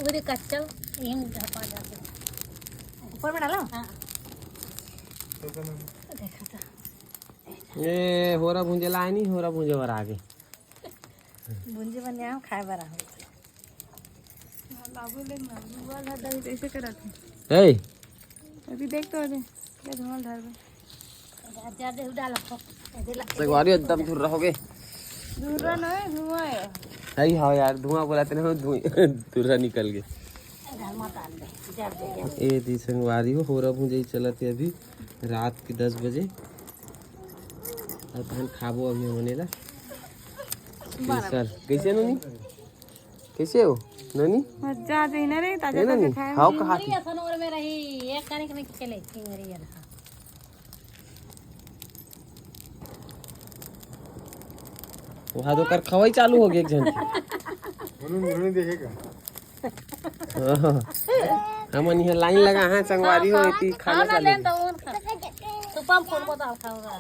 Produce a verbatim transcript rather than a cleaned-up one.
वो दे कच्चा, यहीं ढपा जाके। ऊपर में डाला? हाँ। देखा था। ए, होरा भूंजे लाए नहीं, होरा भूंजे बर आगे। भूंजे बन जाए, खाए बर आगे। बाबू देख ना, धुआं धर दही कैसे करत है। ए, अभी देख तो, अभी ये धुआं धर दे। संगवारी एकदम धुर्रा हो गए। धुर्रा ना है, धुआं है। सही हाँ यार, धुआं बोला तेने, धुआं धुर्रा निकल गए। ए दी संगवारी हो, होरा भूंजे चलत है अभी रात के दस बजे। और तहन खाबो अभी हमने ला। स्पेशल। कैसे नोनी? कैसे हो नोनी? मजा आ जाए ना रे, ताजा ए नोनी, ताजा खाए खाओ में। कहा चिंगरी थी? असन ओर में रही, एक तारीख में खेले चिंगरी असन। वहाँ तो कर खवाई चालू हो गई एक जन की। उन्होंने, उन्होंने देखेगा। हाँ। हमन यहाँ लाइन लगा हैं, संगवारी हो, एती खाना खाना चालू। लेन तो उन खा। तू पम खोल को तो खाओगा।